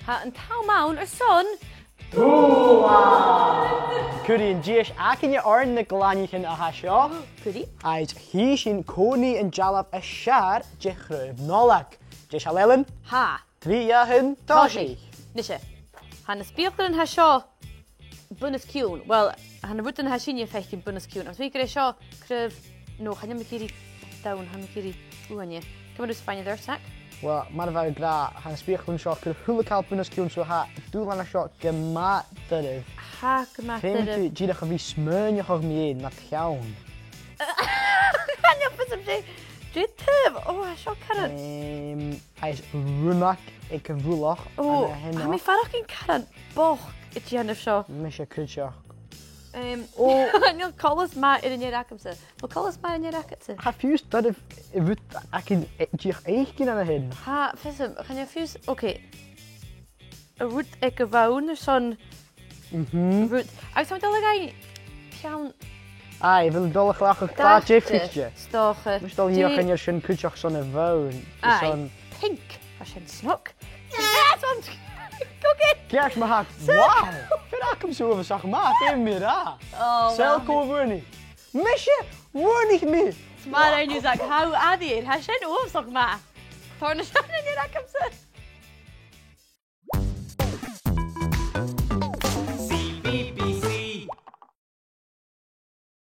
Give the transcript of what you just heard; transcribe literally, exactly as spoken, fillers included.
Tha an t-àm ann airson... Cuiridh an dithis againne oirnn na glaineachan a tha seo. Cuiridh. Agus chì sinn cò nì an dealbh as fheàrr de Chraobh Nollaig. Deiseil, Ellen? Tha. Trì, dhà, aon, tòisich. Nise, tha na speuclairean a tha seo bunasciùil. Well, tha na rudan a tha sinne a' faicinn bunasciùil. Agus bidh seo craobh, no, chan eil mi ag iarraidh donn, tha mi ag iarraidh uaine. Ciamar a tha thusa a' faighinn an doras, Zach? Well, mar a bha mi ag ràdh, tha na speuclairean seo a' cur a h-uile càil bunasciùil, so tha an dùbhlan seo gu math doirbh. Tha gu math doirbh. Feumaidh tu dìreach a bhith a' smaoineachadh mu dheidhinn nad cheann. Chan eil fhios agam dè, dè an taobh. Ò, tha seo caran. Em, agus rionnag aig a' mhullach. Ò, an-sin. Tha mi a' faireachdainn caran bochd a' dèanamh seo. Mise cuideachd. Em, ò, chan eil coltas math air an fhear agamsa. A bheil coltas math air an fhear agadsa? Tha fiù 's doirbh a bhith a' faighinn, eh, dìreach fhaicinn an-sin. Tha, fhios agam, chan eil fiù 's, ok. An rud aig a' bhonn airson... Mhm. Rud. Agus tha mi a' dol a dh'fhaighinn peann... Aye, a bheil thu a' dol a chleachdadh dà dheifrite? 'S dòcha. Mus dol a dh'fheuchainn air sin cuideachd son a' bhonn. Aye. Son... Pink. Tha sin snog. Yes, on... Go get... Ceart ma-thà. Wow! Fear agamsa uabhasach math, feumaidh mi ràdh. Oh, well. Saoil cò bhuannaich. Mise? Bhuannaich mi! 'S math a rinn thu, Zach, tha thu air. Tha sin uabhasach math. Tòrr na seann air agamsa.